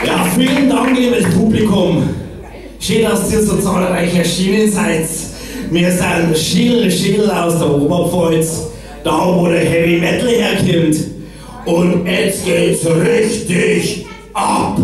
Ja, vielen Dank, liebes Publikum. Schön, dass ihr so zahlreich erschienen seid. Wir sind Schill, Schill aus der Oberpfalz, da wo der Heavy Metal herkommt. Und jetzt geht's richtig ab!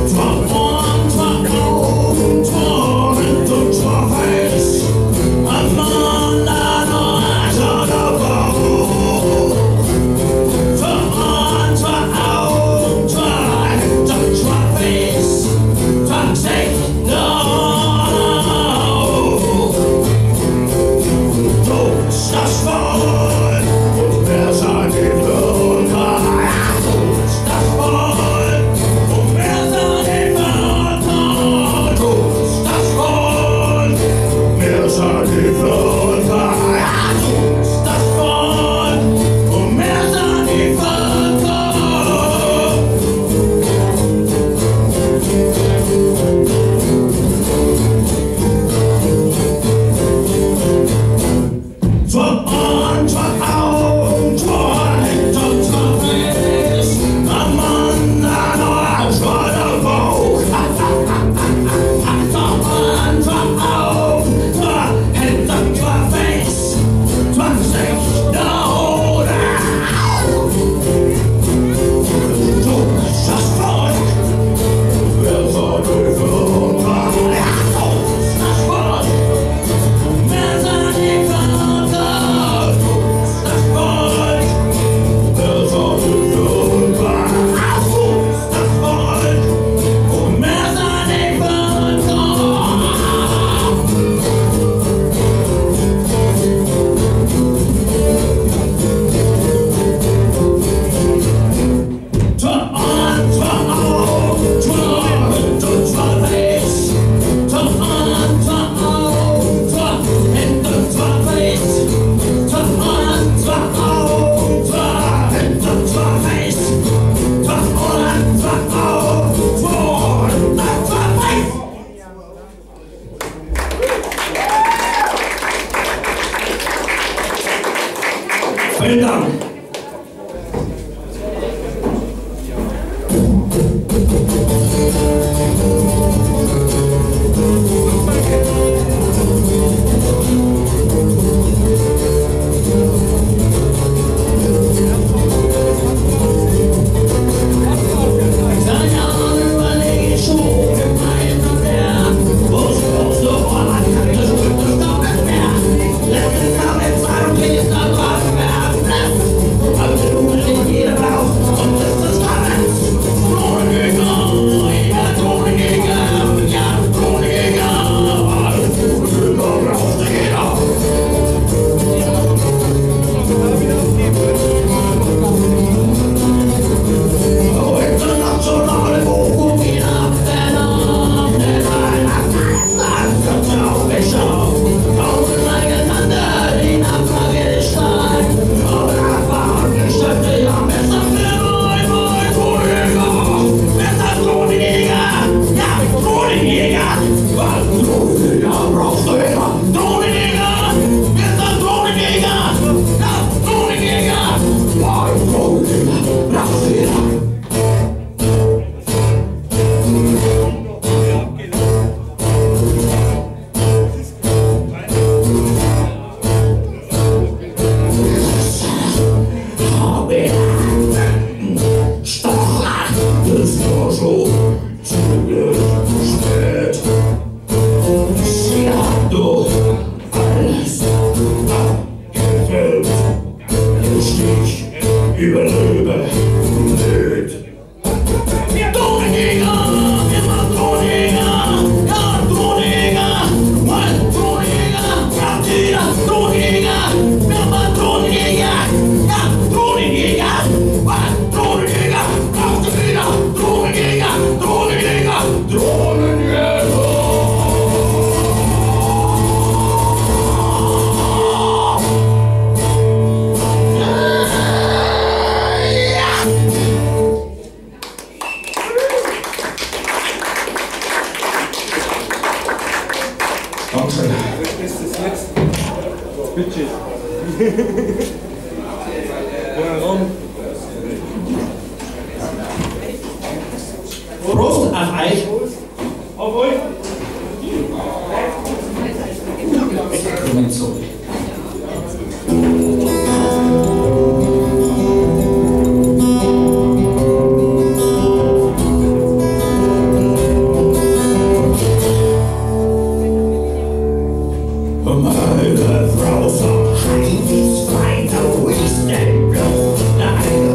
Zwei Ohren, zwei Hände und zwei Weiß. Ein Mann. Prost auf euch! Auf euch! So. Meine Frau sagt, Heidi ist weiter, wo ist denn bloß deine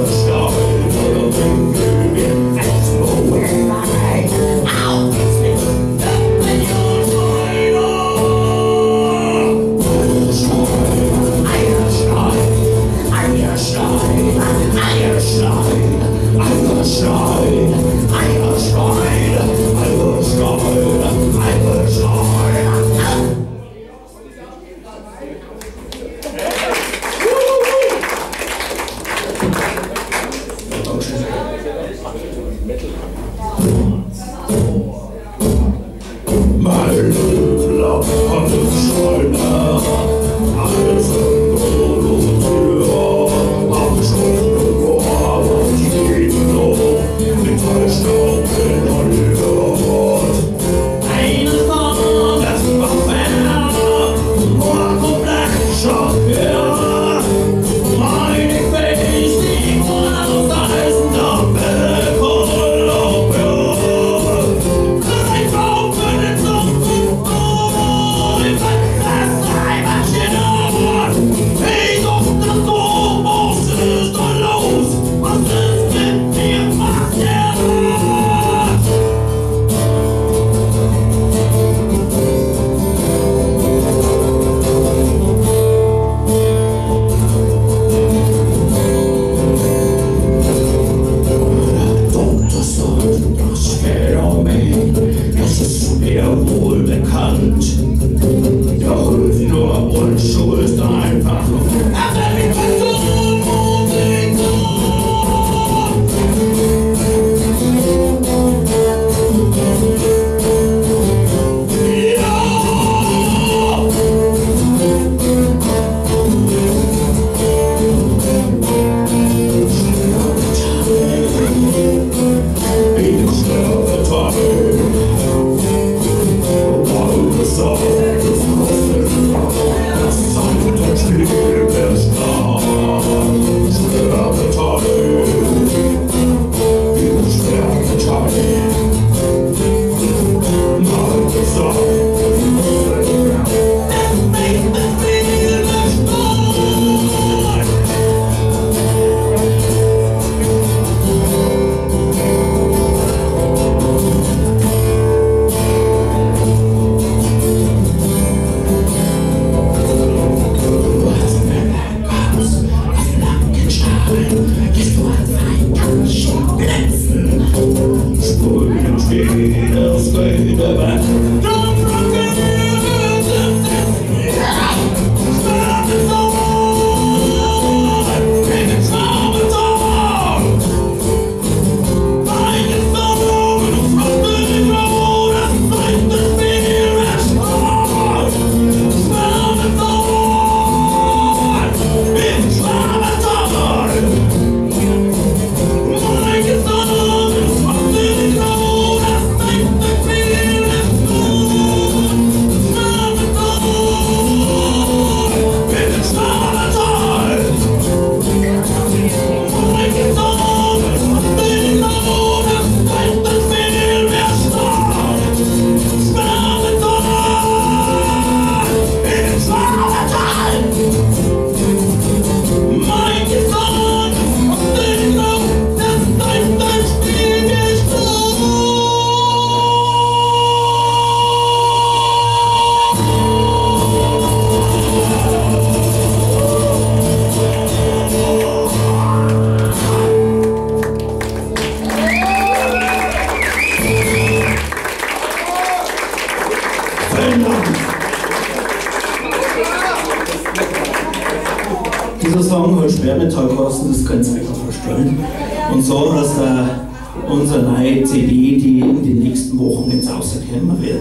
Dieser Song hat Schwermetallkosten, das könnt ihr euch noch vorstellen. Und so, dass da unsere neue CD, die in den nächsten Wochen jetzt rauskommen wird.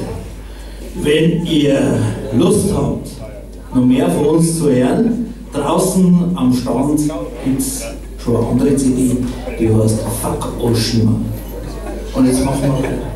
Wenn ihr Lust habt, noch mehr von uns zu hören, Draußen am Stand gibt es schon eine andere CD, die heißt Fuck Oshima. Und jetzt machen wir.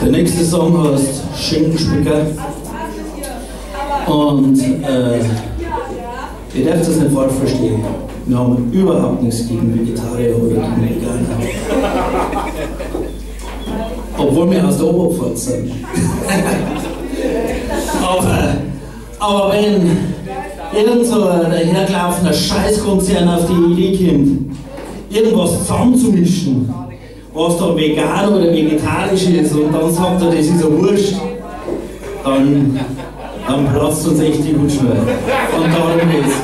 Der nächste Song heißt Schinkenspicker und ihr dürft das nicht falsch verstehen. Wir haben überhaupt nichts gegen Vegetarier oder gegen Veganer. Obwohl wir aus der Oberpfalz sind. Aber wenn irgend so ein dahergelaufener Scheißkonzern auf die Idee kommt, irgendwas zusammenzumischen, was da vegan oder vegetarisch ist, und dann sagt er, das ist ja wurscht, dann platzt uns echt die Hutschnur. Und darum geht's.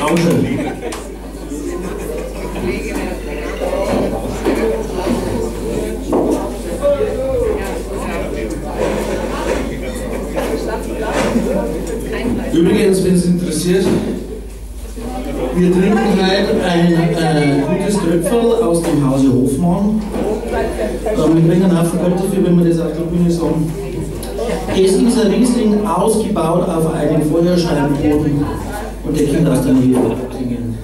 Dankeschön. Übrigens, wenn es interessiert, wir trinken heute ein gutes Tröpferl aus dem Hause Hofmann. Wir kriegen einen Haufen Geld dafür, wenn wir das auf der Bühne sagen. Es ist ein Riesling ausgebaut auf einem Feuersteinboden und der kommt aus der Nähe von Oettingen.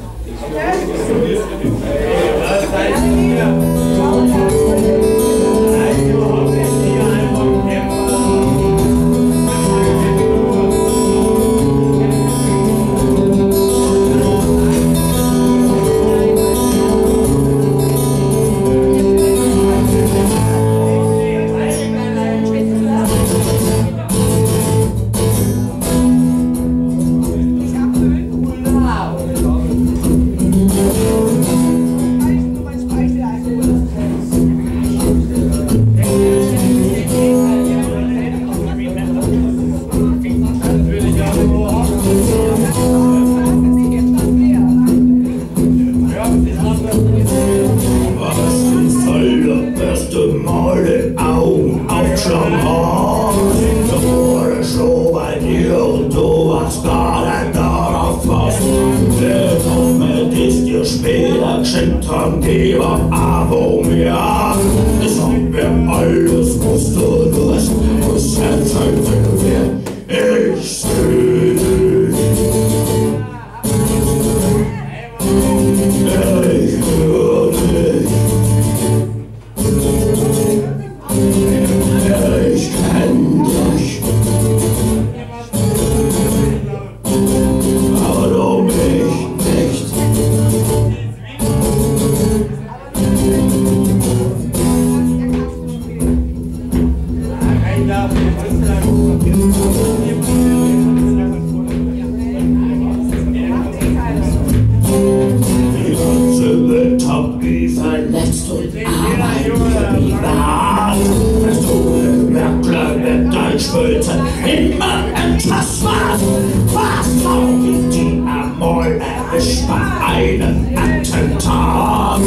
erwischt bei einem Attentat.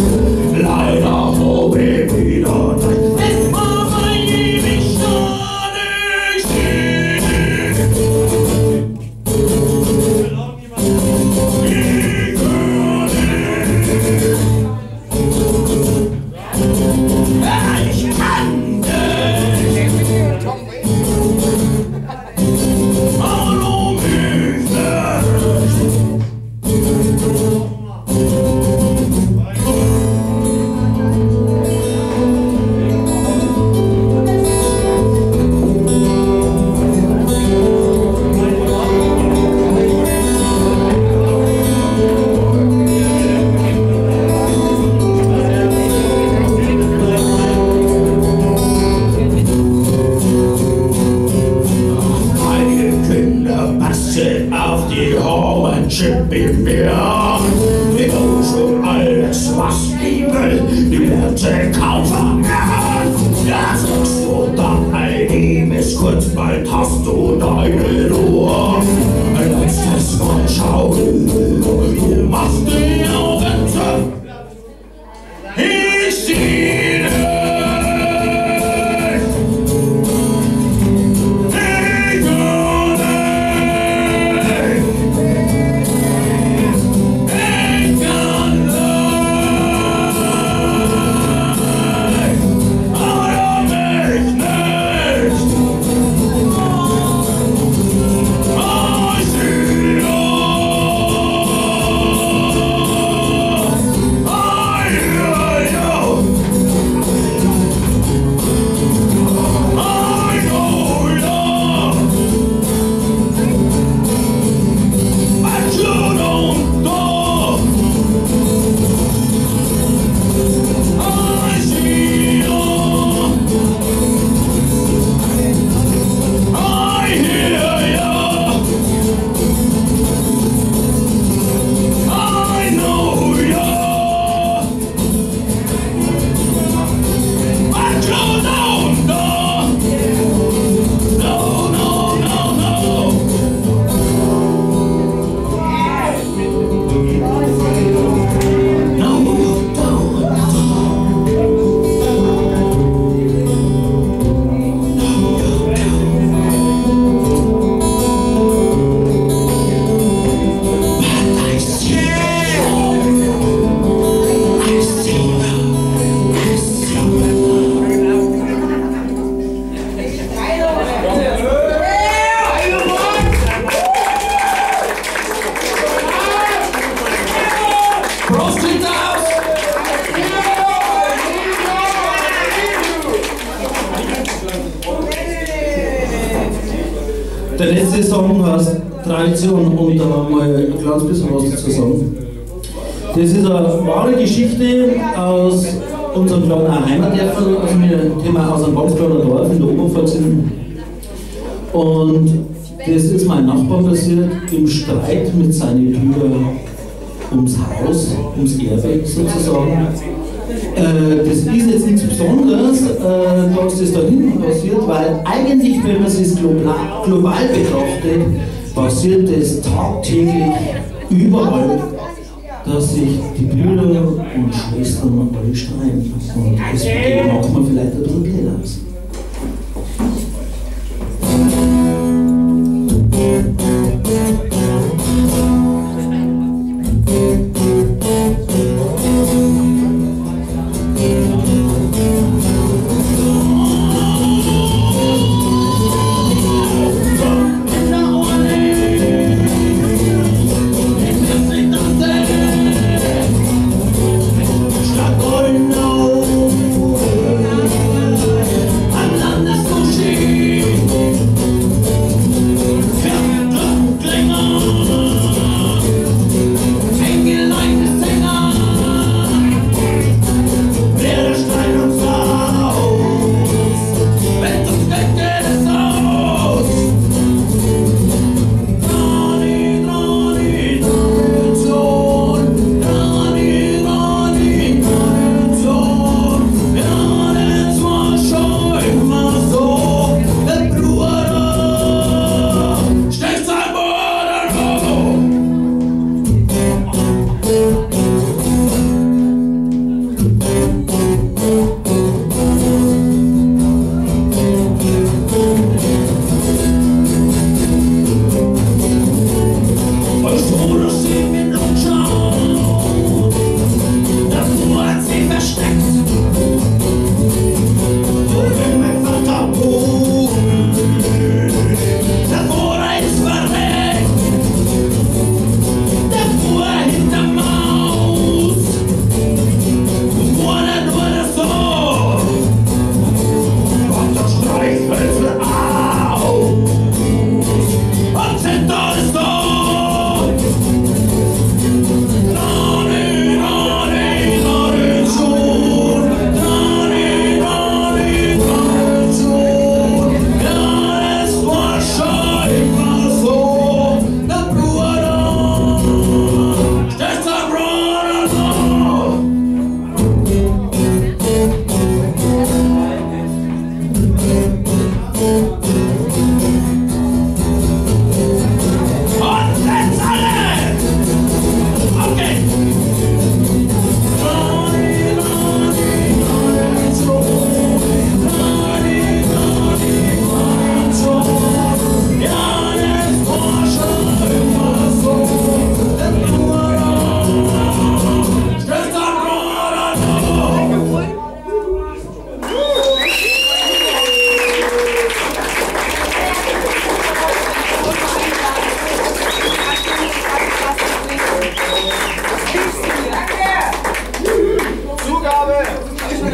Leider hab ich wieder dein. Es war bei ewig Ich kann dich. Hallo mich nicht. Auf die hohen Chip in mir. Die schon alles, was die will, die Werte kaufen. Ja, sagst du da ein liebes kurz, bald hast du deine Ruhe. Letztes Mal schau, du machst die Augen zu. Ich seh dich. Der letzte Song heißt Tradition und da haben wir ein kleines bisschen was dazu sagen. Das ist eine wahre Geschichte aus unserem kleinen Heimatdörfel, also wir kommen aus einem ganz kleinen Dorf in der Oberpfalz. Und das ist mein Nachbar passiert im Streit mit seinen Brüdern ums Haus, ums Erbe sozusagen. Das ist jetzt nichts Besonderes, dass das da hinten passiert, weil eigentlich, wenn man es global betrachtet, passiert es tagtäglich überall, dass sich die Brüder und Schwestern alle streiten. Und deswegen macht man vielleicht ein bisschen Geld aus. Hängen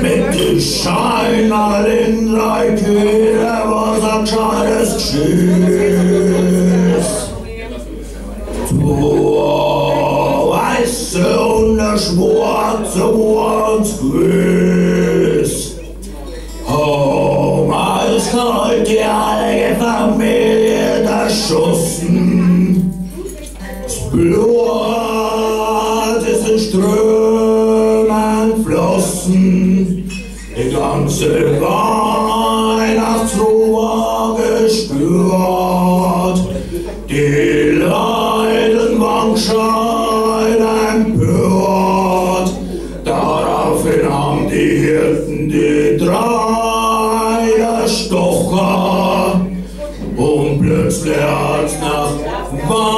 Mit die Scheiner in drei Türe, was ein gescheites Geschiss. Zwei weiße und eine schwarze waren's gewiss. Haben eiskalt die heilige Familie erschossen. Das Blut ist in Strömen flossen. Die ganze Weihnachtsruhe war gestört. Die Leiden waren gescheit empört. Daraufhin haben die Hirten die drei erstochen. Und plötzlich hat's nach Weihrauch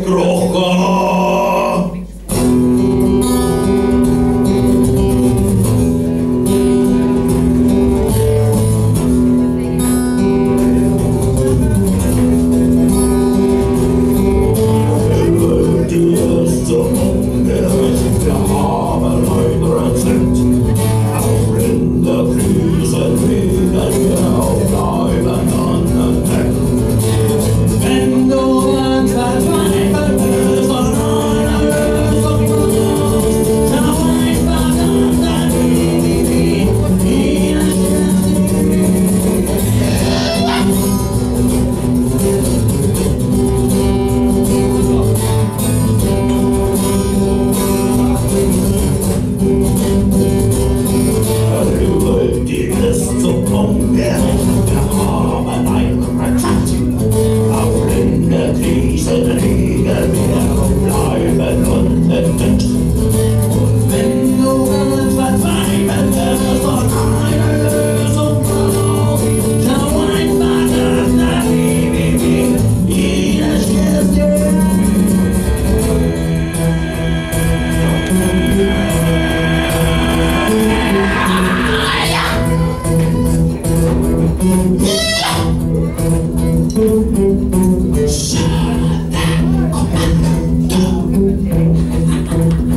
gerochen. Wir haben ein Rezept, auch in der Krise liegen wir auf bleiben unentdeckt. Wenn du ganz verzweifelt bist und eine Lösung brauchst, schau einfach nach der Die ist so ungerecht, wir haben ein Rezept. Auch in der Krise liegen wir und bleiben unentdeckt. Und wenn du ganz verzweifelt bist und eine Lösung brauchst, schau einfach nach der WWW. Jeder schießt dir. Kommando.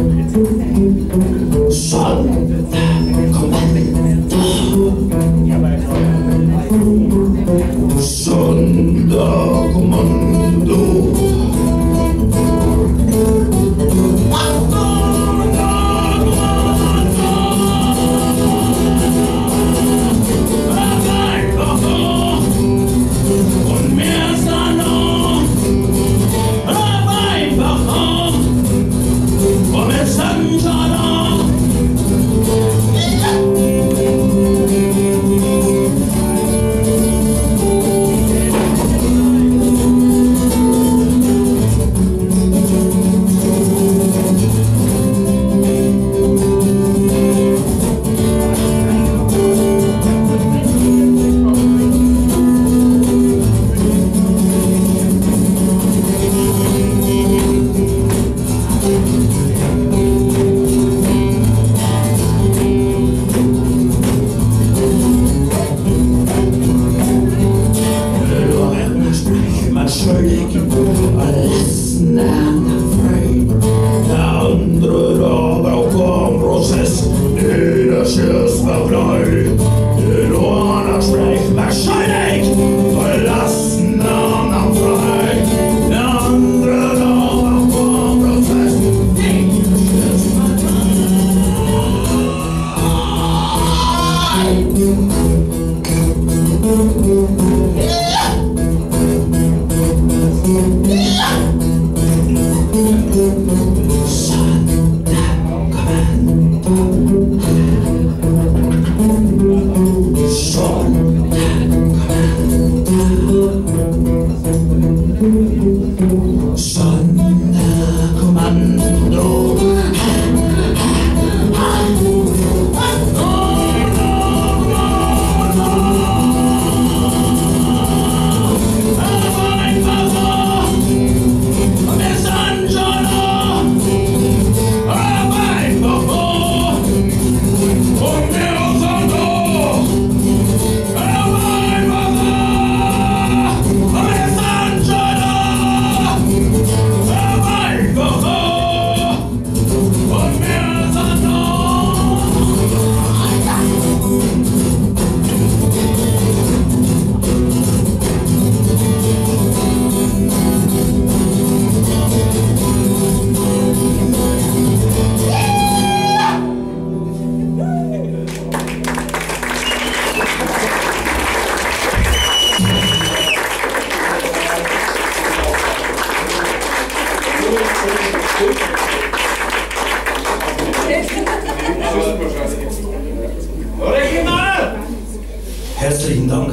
Herzlichen Dank.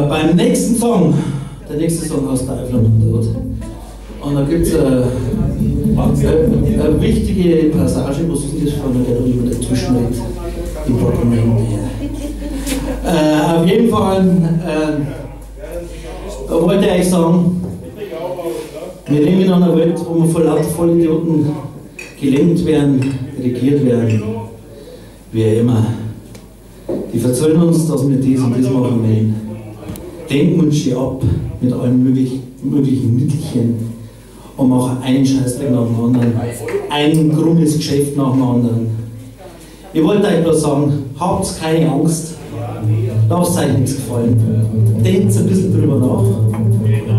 Beim nächsten Song, der nächste Song heißt Teufel und Tod. Und da gibt es eine wichtige Passage, was ist denn das für einer, der da über den Tisch liegt, die Programmierung. Auf jeden Fall wollte ich euch sagen, wir leben in einer Welt, wo wir vor lauter Vollidioten gelähmt werden, regiert werden, wie immer. Die verzollen uns, dass wir dies und das machen wollen. Denken uns schon ab mit allen möglichen Mittelchen und machen einen Scheißdreck nach dem anderen, ein krummes Geschäft nach dem anderen. Ich wollte euch bloß sagen, habt keine Angst, lasst euch nichts gefallen, denkt ein bisschen drüber nach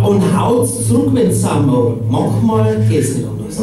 und haut zurück, wenn es sein mag. Manchmal geht's nicht anders.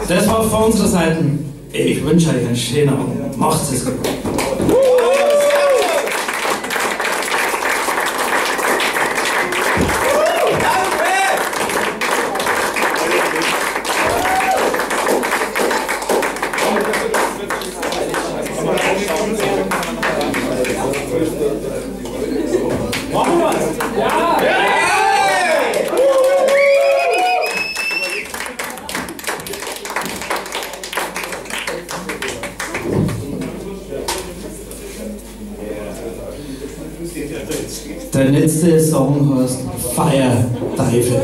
Das war von unserer Seite. Ich wünsche euch einen schönen Abend. Macht's es gut. Der letzte Song heißt Fire Teufel.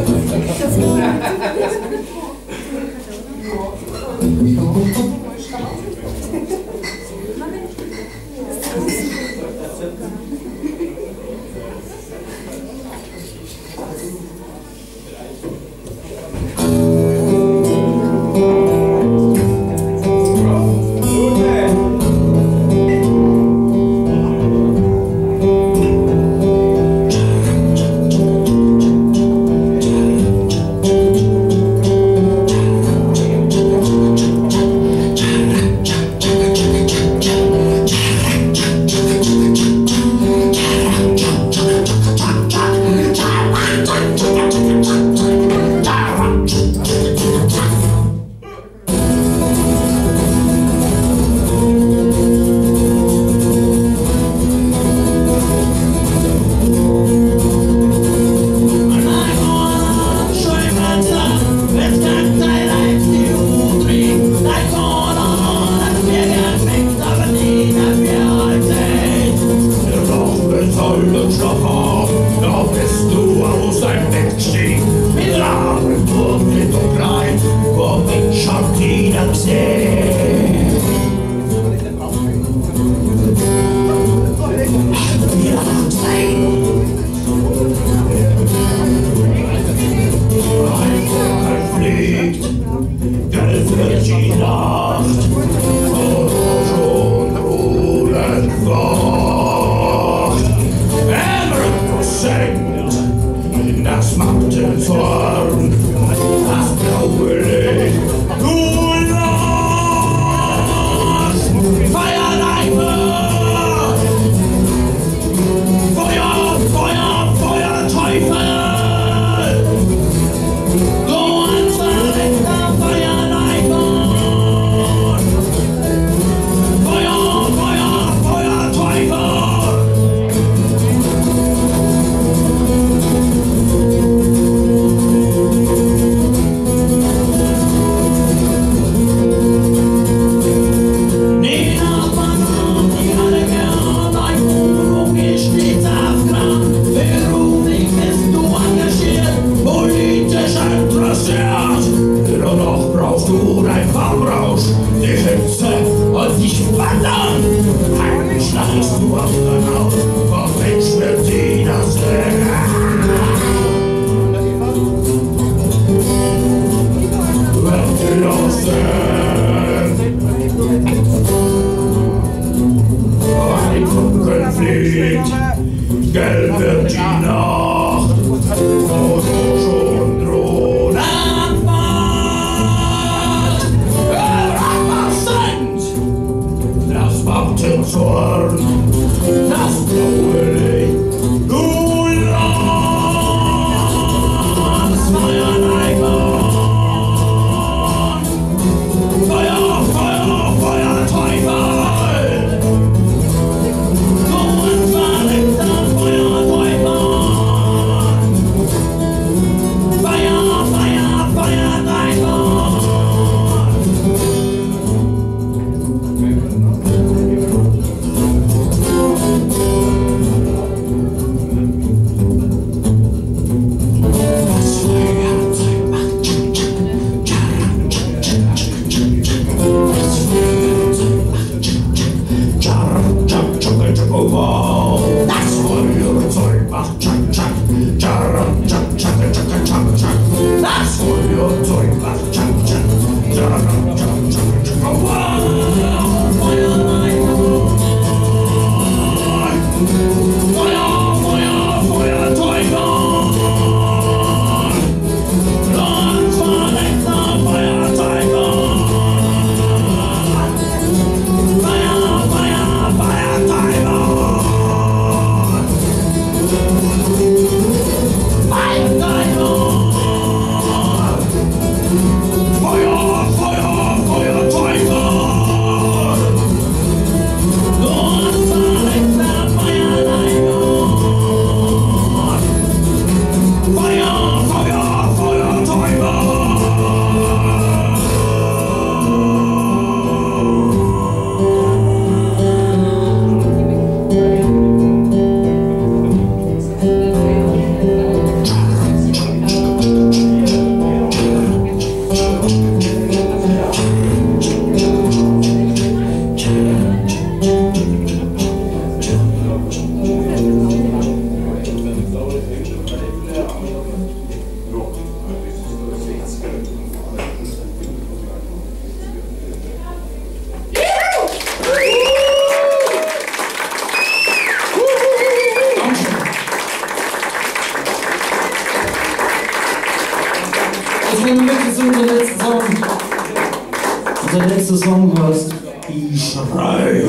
Letzte Song heißt Ich schrei.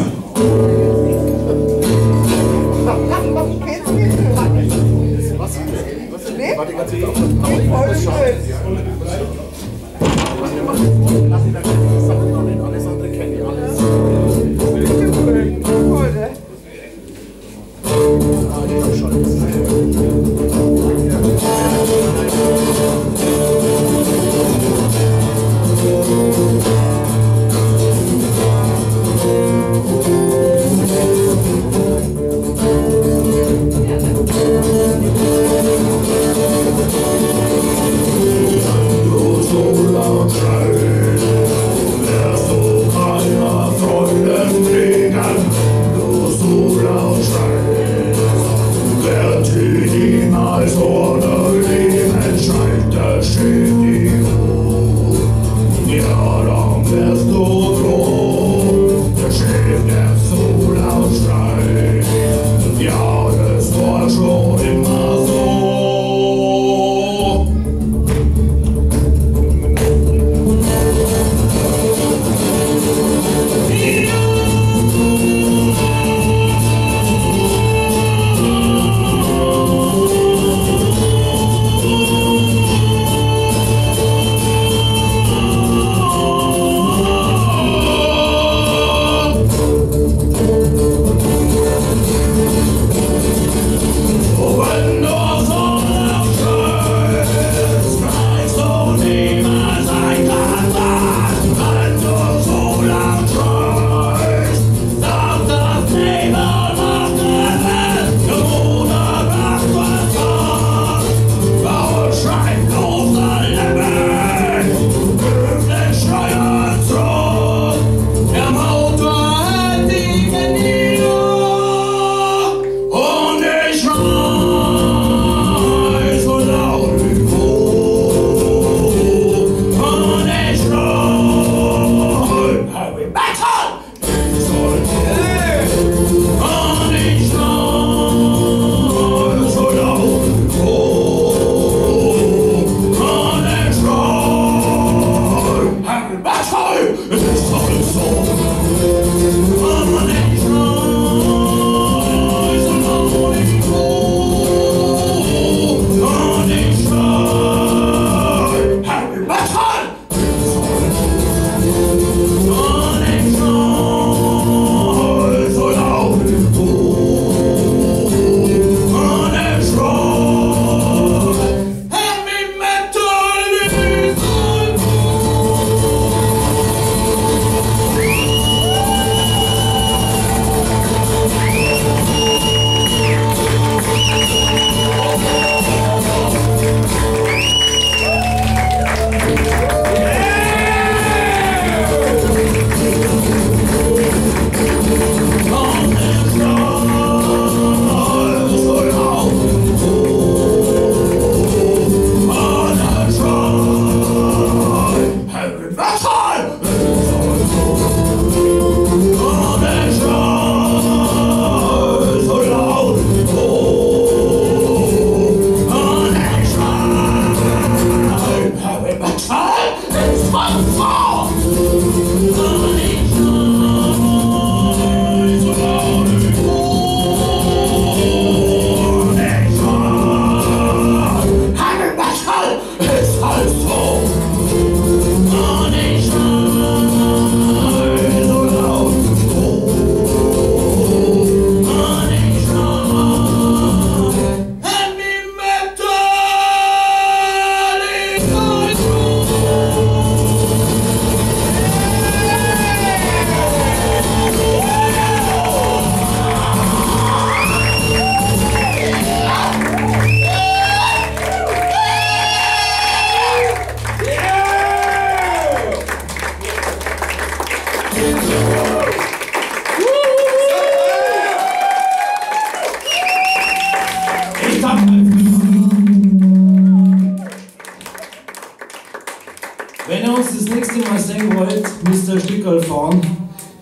Wenn ihr uns das nächste Mal sehen wollt, müsst ihr ein Stückerl fahren.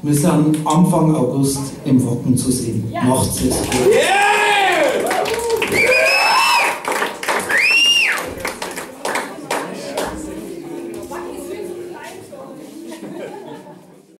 Wir sind Anfang August im Wacken zu sehen. Macht's es gut. Yeah!